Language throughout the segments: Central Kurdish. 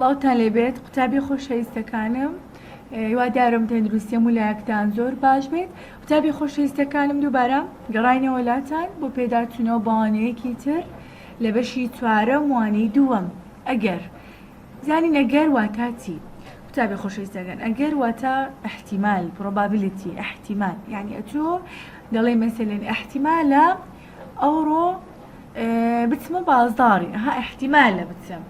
سڵاوتان لێبێت قوتابی خۆشەویستەکانم هیوادارم تەندروستی هەموو لایەکتان زۆر باش بێت قوتابی خۆشەویستەکانم دووبارە گەڕاینەوە لاتان بۆ پێداچوونەوە بە وانەیەکی تر لە بەشی چوارەم وانەی دووەم ئەگەر زانین ئەگەر واتا چی قوتابی خۆشەویستەکان ئەگەر واتا احتیمال probability احتیمال یعنی ئەتۆ دەڵێ مەسەلەن احتیمالە ئەوڕۆ بچمە بازاڕی ها احتیمالە بچم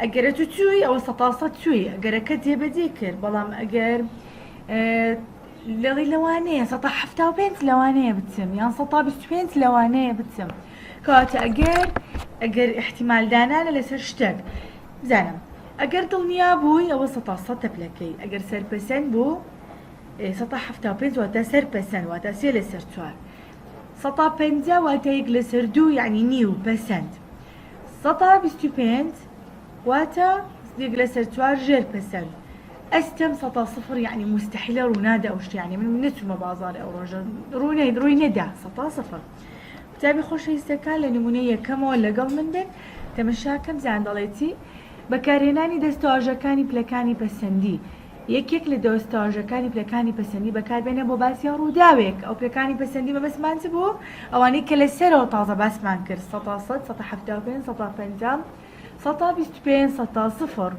ئەگەر ئەتوو چووی ئەوە سەتا سەد چووی ئەگەرەکە جێبەجێ کرد بەڵام ئەگەر لەڵی لەوانەیە 75 لەوانەیە بچم یان 25 لەوانەیە بچم کەواتە ئەگەر ئەگەر احتیمال دانانە لەسەر شتێک بزانم ئەگەر دڵنیا بووی ئەوە سەتا سەد تەپلەکەی ئەگەر سەرپەسەند بوو 75 واتە سەر پەسەند واتە سێ لەسەر چوار 50 واتە یەک لەسەر دوو یعنی نیو پەسەند 25 واتە یەک لەسەر چوار ژێر پەسەند ئەستەم سەتا سفر یەعنی موستەحیلە ڕوونادا ئەو شتە یەعنی من نەچوومە بازاڕی ئەو ڕۆژە ڕوونەی ڕووی نەدا سەتا سفر قوتابی خۆشەویستەکان لە نمونەی یەکەمەوە لەگەڵ من بن تەمەشاکەم زیان دەڵێ چی بەکارهێنانی دەستەواژەکانی پلەکانی پەسەندی یەکێک لە دەستەواژەکانی پلەکانی پەسەندی بەکاربێنە بۆ باسی ڕووداوێک ئەو پلەکانی پەسەندی مەبەستمان چ بوو ئەوانەی کە لە سەرەوە تازە باسمان کرد سەتا سەد سەتا 75 سەتا 50 سەتا 25 سەتا سفر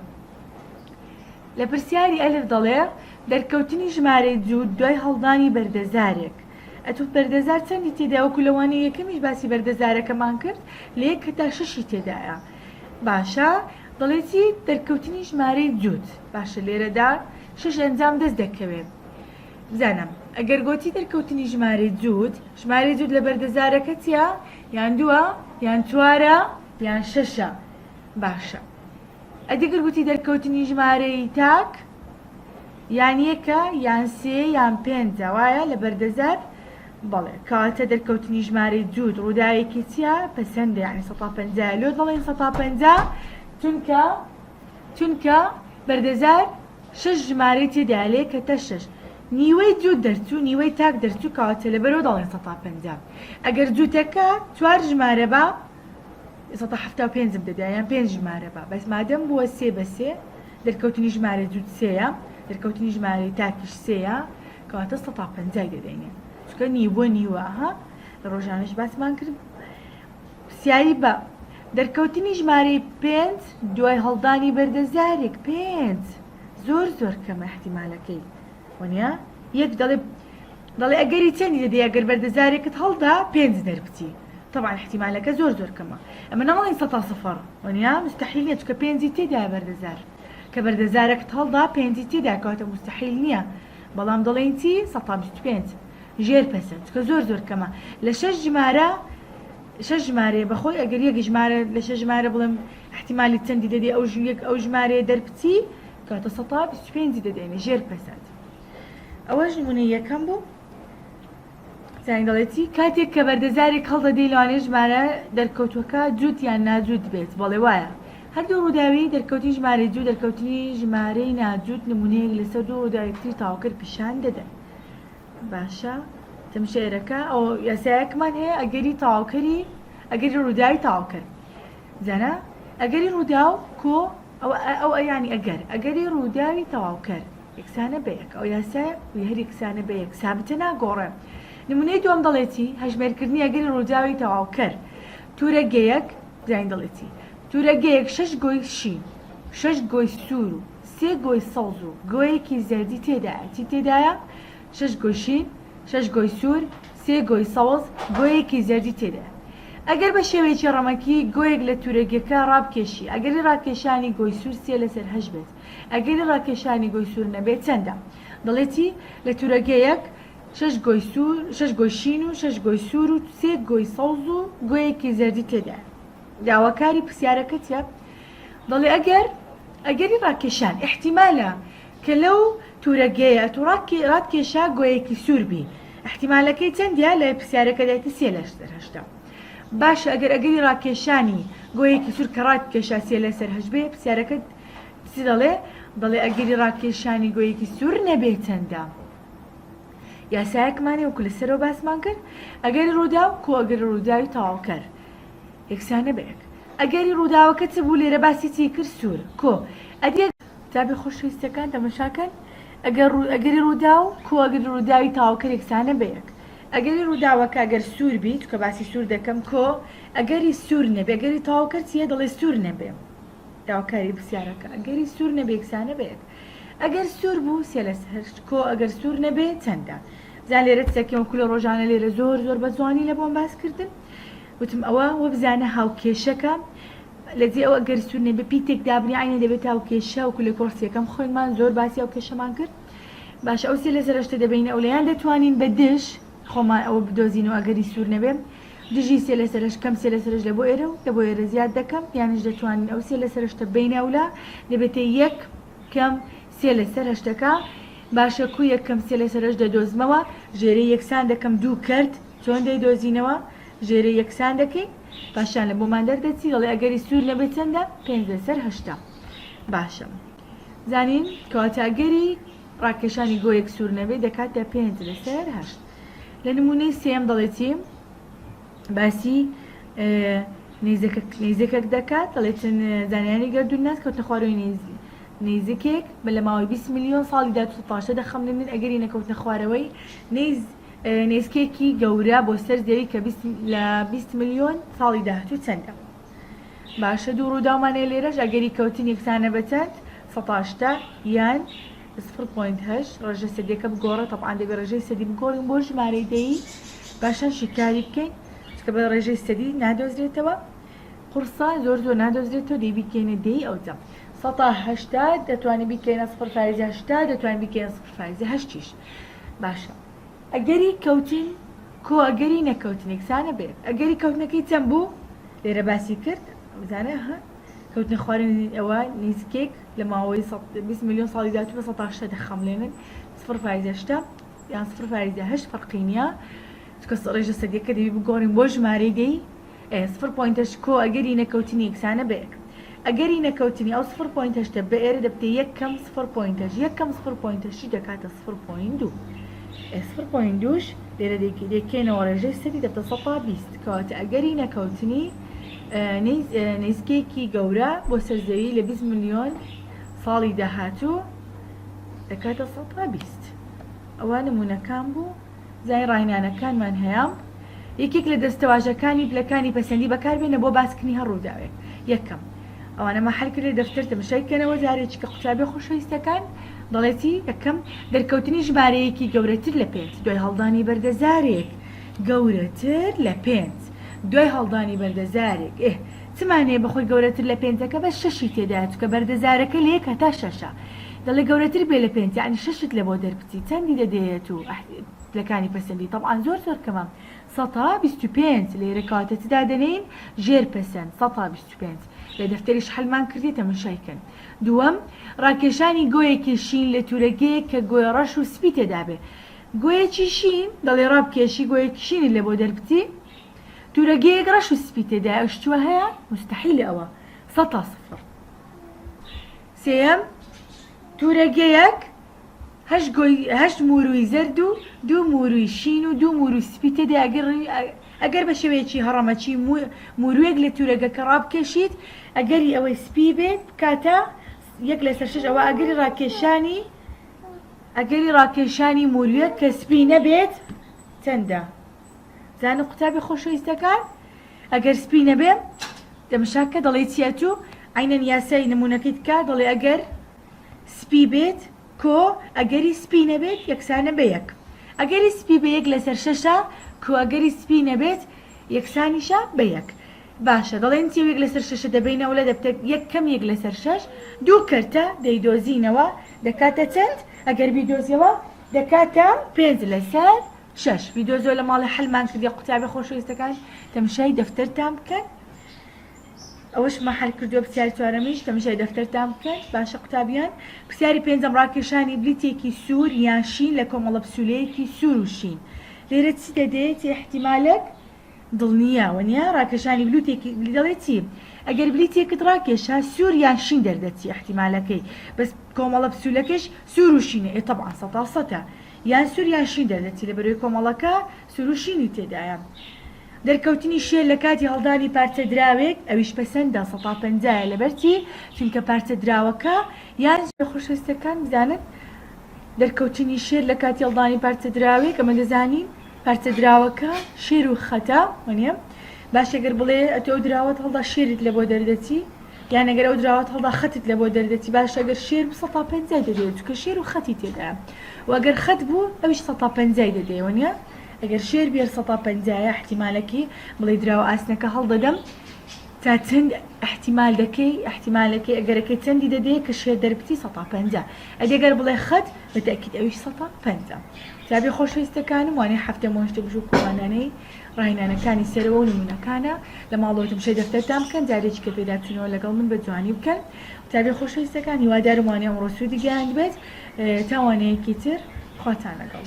لە پرسیاری ئەلف دەڵێ دەرکەوتنی ژمارەی جووت دوای هەڵدانی بەردەزارێک ئەتوو بەردەزار چەندی تێدا وەکو لە وانەی یەکەمیش باسی بەردەزارەکەمان کرد لە یەک هەتا شەشی تێدایە باشە دەڵێ چی دەرکەوتنی ژمارەی جووت باشە لێرەدا شەش ئەنجام دەست دەکەوێت بزانم ئەگەر گۆتی دەرکەوتنی ژمارەی جووت ژمارەی جووت لە بەردەزارەکە چییە یان دووە یان چوارە یان شەشە باشە ئەدی گەر گوتی دەرکەوتنی ژمارەی تاک یان یەکە یان سێ یان پێنجە وایە لە بەردەزار بەڵێ کەواتە دەرکەوتنی ژمارەی جووت ڕووداوێکی چییە پەسەندە یعنی سەتا پەنجا لۆ دەڵێن سەتا پەنجا چونکە چونکە بەردەزار شەش ژمارەی تێدایە لە یەک هەتا شەش نیوەی جووت دەرچوو نیوەی تاک دەرچوو کەواتە لەبەرەوە دەڵێن سەتا پەنجا ئەگەر جووتەکە چوار ژمارە بە سەتا حەفتا و پێنجم دەدا یان پێنج ژمارە بە بەس مادەم بووە سێ بە سێ دەرکەوتنی ژمارەی جووت سێیە دەرکەوتنی ژمارەی تاکیش سێیە کەواتە سەتا پەنجای دەدەینێ چونکە نیوە نیوە ئەها لە ڕۆژانەش باسمان کرد پرسیاری بە دەرکەوتنی ژمارەی پێنج دوای هەڵدانی بەردەزارێک پێنج زۆر زۆر کەمە احتیمالەکەی وەنیە یەک دەڵێ دەڵێ ئەگەری چەندی دەدەی ئەگەر بەردەزارێکت هەڵدا پێنج دەربچی طبعا احتیمالەکە زۆر زۆر کەمە ئەمە ناڵێن سەتا سفر وەنیە مستحیل نییە چونکە پێنجی تێدایە بەردەزار کە بەردەزارێکت هەڵدا پێنجی تێدا کەواتە مستحیل نییە بەڵام دەڵێن چی سەتا 25 ژێر پەسەند چونکە زۆر زۆر کەمە لە شەش ژمارە شەش ژمارەیە بەخۆی ئەگەر یەک ژمارە لە شەش ژمارە بڵێم احتیمالی چەندی دەدەی ئەو یەک ئەو ژمارەیە دەربچی کەواتە سەتا 25 دەدەینە ژێر پەسەند ئەوەش نمونەی یەکەم بوو زانین دەڵێت چی کاتێک کە بەردەزارێک هەڵدەدەی لەوانەیە ژمارە دەرکەوتوەکە جووت یان ناجووت بێت بەڵێ وایە هەردوو ڕووداوی دەرکەوتنی ژمارەی جووت دەرکەوتنی ژمارەی ناجووت نمونەیەک لەسەر دوو ڕووداوی تری تەواوکەر پیشان دەدەن باشە تەمشێرەکە ئەو یاسایەکمان هەیە ئەگەری تەواوکەری ئەگەری ڕووداوی تەواوکەر زانا ئەگەری ڕووداو کۆ ئەو ئەو یانی ئەگەر ئەگەری ڕووداوی تەواوکەر یەکسانە بە یەک ئەو یاسایە و هەر یەکسانە بە یەک سابتە ناگۆڕێ نمونەی دووەم دەڵێ چی هەژمێرکردنی ئەگەری ڕووداوی تەواوکەر تورەگەیەک زین دەڵێ چی تورەگەیەک شەش گۆی شین شەش گۆی سوور و سێ گۆی سەوز و گۆیەکی زەردی تێدایە چی تێدایە شەش گۆی شین شەش گۆی سوور، سێ گۆی سەوز، گۆیەکی زەردی تێدایە. ئەگەر بە شێوەیەکی ڕەمەکی گۆیەک لە تورەگەکە ڕابکێشی، ئەگەری ڕاکێشانی گۆی سوور سێ لەسەر هەشت بێت، ئەگەری ڕاکێشانی گۆی سوور نەبێت چەندە؟ دەڵێ چی؟ لە تورەگەیەک شەش گۆی سوور، شەش گۆی شین و شەش گۆی سوور و سێ گۆی سەوز و گۆیەکی زەردی تێدایە. داواکاری پرسیارەکە چیە؟ دەڵێ ئەگەر ئەگەری ڕاکێشان، ئیحتیمالە، کە لەو تورەگەیە ئەتوو ڕاتکێشا گۆیەکی سوور بی ئیحتیمالەکەی چەندە لە پرسیارەکە دایتە سێ لەسەر هەشتە باشە ئەگەر ئەگەری ڕاکێشانی گۆیەکی سوور کە ڕاتکێشا سێ لەسەر هەشت بێ پرسیارەکە چی دەڵێ دەڵێ ئەگەری ڕاکێشانی گۆیەکی سوور نەبێ چەندە یاسایەکمانێ وەکو لەسەرەوە باسمان کرد ئەگەری ڕووداو کۆ ئەگەری ڕووداوی تەواوکەر یەکسانە بە یەک. ئەگەری ڕووداوەکە چ بوو لێرە باسی چی کرد سوور کۆ. ئەدی قوتابی خۆشەویستەکان تەمەشاکەن ئەگەر ڕوو ئەگەری ڕووداو کۆ ئەگەری ڕووداوی تەواوکەر یەکسانە بە یەک ئەگەری ڕووداوەکە ئەگەر سوور بی چونکە باسی سوور دەکەم کۆ ئەگەری سوور نەبێ ئەگەری تەواوکەر چییە دەڵێ سوور نەبێ داواکاری پرسیارەکە ئەگەری سوور نەبێ یەکسانە بە یەک ئەگەر سوور بوو سێ لەسەر هەشت کۆ ئەگەر سوور نەبێ چەندە بزان لێرە چەکەم کولە ڕۆژانە لێرە زۆر زۆر بە جوانی لە بۆم باس کردن وتم ئەوە وەبزانە هاوکێشەکە لە جێ ئەوە گەر سوور نەبێ پیتێک دابنێ عەینەن دەبێتە هاوکێشە وەکو لە کۆرسی یەکەم خوێندمان زۆر باسی هاوکێشەمان کرد باشە ئەو سێ لەسەر هەشتە دەبەینە ئەولەیان دەتوانین بە دژ خۆمان ئەوە بدۆزینەوە ئەگەری سوور نەبێ دژی سێ لەسەر هەشت کەم سێ لەسەر هەشت لە بۆ ئێرە و لە بۆ ئێرە زیاد دەکەم یانیش دەتوانین ئەو سێ لەسەر هەشتە بەینە ئەولا دەبێتە یەک کەم سێ لەسەر هەشتەکە باشە کو یەک کەم سێ لەسەر هەشت دەدۆزمەوە ژێرەی یەکسان دەکەم دوو کەرت چۆن دەیدۆزینەوە ژێرەی یەکسان دەکەین پاشان لە بۆمان دەردەچی دەڵێ ئەگەری سوور نەبێت چەندە پێنج لەسەر هەشتا باشە زانین کەواتە ئەگەری ڕاکێشانی گۆیەک سوور نەبێت دەکاتە پێنج لەسەر هەشت لە نمونەی سێم دەڵێ چی باسی نەیزەکەک دەکات دەڵێتن زانیانی گەردوون ناس کەوتنە خوارەوەی نەیزەکێک بە لە ماوەی 20 میلیۆن ساڵی داهاتوو پاشە دەخەملێنن ئەگەری نەکەوتنە خوارەوەی نەیز نێزکێکی گەورە بۆ سەر زەوی کە لە 20 ملیۆن ساڵی داهاتوو چەندە؟ باشە دوو ڕووداومان هەیە لێرەش ئەگەری کەوتن یەکسانە بە چەند؟ 180 یان 0.8 ڕێژە سەدیەکە بگۆڕە تەبعەن دەبێ ڕێژەی سەدی بگۆڕین بۆ ژمارەی دەیی پاشان شیکاری بکەین چونکە بە ڕێژەی سەدی نادۆزرێتەوە قورسە زۆر زۆر نادۆزرێتەوە دەی بیکەینە دەی ئەوجا سەتا هەشتا دەتوانین بیکەینە سفر فایزە هەشتا دەتوانین بیکەینە سفر فایزە هەشتیش باشە ئەگەری کەوتن کۆ ئەگەری نەکەوتن یەکسانە بە یەک ئەگەری کەوتنەکەی چەند بوو لێرە باسی کرد بزانە ها کەوتنە خوارێن ئەوە نیزکێک لە ماوەی 20 میلیۆن ساڵی داهاتوو بە 180 دەخەملێنن سفر فایزە هەشتا یان سفر فایزە هەشت فەرقی نییە چونکە ڕێژە سەدیەکە دەبی بگۆڕین بۆ ژمارەی دەی سفر point هەشت کۆ ئەگەری نەکەوتنی یەکسانە بە یەک. ئەگەری نەکەوتنی ئەو سفر point هەشتە بە ئێرە دەبتە یەک کەم سفر point هەشت، یەک کەم سفر point هەشتیش دەکاتە سفر point دوو. ئێ سفر point دووش لێرە دەیکەینەوە ڕێژەی سەدی دەبتە سەتا 20. کەواتە ئەگەری نەکەوتنی نەیزکێکی گەورە بۆ سەر زەوی لە 20 ملیۆن ساڵی داهاتوو دەکاتە سەتا 20. ئەوە نموونەکان بوو. زای ڕاهێنانەکانمان هەیە. یەکێک لە دەستەواژەکانی پلەکانی پەسەندی بەکاربێنە بۆ باسکردنی هەر ڕووداوێک. یەکەم، ئەوانەمان حەل کرد لە دەفتەر تەماشای کەنەوە جارێکی کە قوتابیە خۆشەویستەکان دەڵێ چی؟ یەکەم، دەرکەوتنی ژمارەیەکی گەورەتر لە پێنج دوای هەڵدانی بەردەزارێک گەورەتر لە پێنج دوای هەڵدانی بەردەزارێک ئێ چ مانەیە بەخۆی گەورەتر لە پێنجەکە بەس شەشی تێدایە چونکە بەردەزارەکە لە یەک هەتا شەشە دەڵێ گەورەتر بێ لە پێنج یەعنی شەشت لە بۆ دەربچی چەندی دەدەیەت و پلەکانی پەسەندی تەبعەن زۆر زۆر کەمە سەتا 25 لێرە کەواتە چ دادەنێین ژێر پەسەند سەتا 25 لە دەفتەریش حەلمان کردی تەمەشای کەن دووەم ڕاکێشانی گۆیەکی شین لە تورەگەیەک کە گۆیە ڕەش و سپی تێدابێ گۆیەکی شین دەڵێ ڕابکێشی گۆیەکی شینت لە بۆ دەربچی تورەگەیەک ڕەش و سپی تێدایە ئەو شتوە هەیە مستحیلە ئەوە سەتا سفر سێیەم تورەگەیەک هەشت گۆی هەشت موروی زەرد و دوو موروی شین و دوو موروی سپی تێدایە ئەگەر ئەگەر بە شێوەیەکی هەڕەمەکی مورویەک لە تورەگەکە ڕابکێشیت ئەگەری ئەوەی سپی بێت بکاتە یەک لەسەر شەش ئەوە ئەگەری ڕاکێشانی ئەگەری ڕاکێشانی مورویەک کە سپی نەبێت چەندە؟ زانە قوتابی خۆشەویستەکان ئەگەر سپی نەبێ تەمشاکە دەڵێ چی ئەتوو عەینەن یاسای نمونەکەی تکا دەڵێ ئەگەر سپی بێت کۆ ئەگەری سپی نەبێت یەکسانە بە یەک ئەگەری سپی بە یەک لەسەر شەشە کۆ ئەگەری سپی نەبێت یەکسانیشە بە یەک باشە دەڵێن چی یەک لەسەر شەشە دەبینەوە لە دەبتە یەک کەم یەک لەسەر شەش دوو کەرتە دەیدۆزینەوە دەکاتە چەند ئەگەر بیدۆزیەوە دەکاتە پێنج لەسەر شەش ڤیدیۆ زۆر لە ماڵێ حەلمان کردیە قوتابیە خۆشەویستەکان تەمشای دەفتەرتان بکەن ئەوەشمان حەل کردووە پرسیاری چوارەمیش تەمشای دەفتەرتان بکەن باشە قوتابیان پرسیاری پێنجەم ڕاکێشانی بلیتێکی سوور یان شین لە کۆمەڵە پسولەیەکی سوور و شین لێرە چی دەدێت احتیمالێک دڵنیا وەنیە ڕاکێشانی بلوتێکی دەڵێ چی ئەگەر بلیتێکت ڕاکێشا سوور یان شین دەردەچی احتیمالەکەی بەس کۆمەڵە پسولەکەش سوور و شینە ئێ تەبعەن سەتا سەتە یان سوور یان شین دەردەچی لە بەرەوەی کۆمەڵەکە سوور و شینی تێدایە. دەرکەوتنی شێر لە کاتی هەڵدانی پارچە دراوێک ئەویش پەسەندە سەتا پەنجایە لەبەر چی چونکە پارچە دراوەکە یان خۆشەویستەکان بزانن دەرکەوتنی شێر لە کاتی هەڵدانی پارچە دراوێک ئەمە دەزانین پارچە دراوەکە شێر و خەتە وەنیە باشە گەر بڵێ ئەتۆ ئەو دراوەت هەڵدا شێرت لە بۆ دەردەچی یان ئەگەر ئەو دراوەت هەڵدا خەتت لە بۆ دەردەچی باشە گەر شێر بوو سەتا پەنجای دەدەیە چونکە شێر و خەتی تێدایە و ئەگەر خەت بوو ئەویش سەتا پەنجای دەدەیە وەنیە ئەگەر شێر بێر سەتا پەنجایە احتیمالەکی بڵێ دراوە ئاسنەکە هەڵدەدەم تا چەند احتیمال دەکەی احتیمالەکەی ئەگەرەکەی چەندی دەدەیە کە شێر دەربچی سەتا پەنجا ئەدی گەر بڵێ خەت بە تەئکید ئەویش سەتا پەنجا قوتابی خۆشەویستەکانم وانەی هەفتەم وەهشتە بژوو قوڕانانەی ڕاهێنانەکانی سەرەوە و نمونەکانە لە ماڵەوە تەمشای دەفتەرتان بکەن جارێکی کە پێداچوونەوە لەگەڵ من بە جوانی بکەن قوتابی خۆشەویستەکان هیوادارم وانەی ئەمڕۆ سوودی گەیاندبێت تا وانەیەکی تر خواتان لەگەڵ.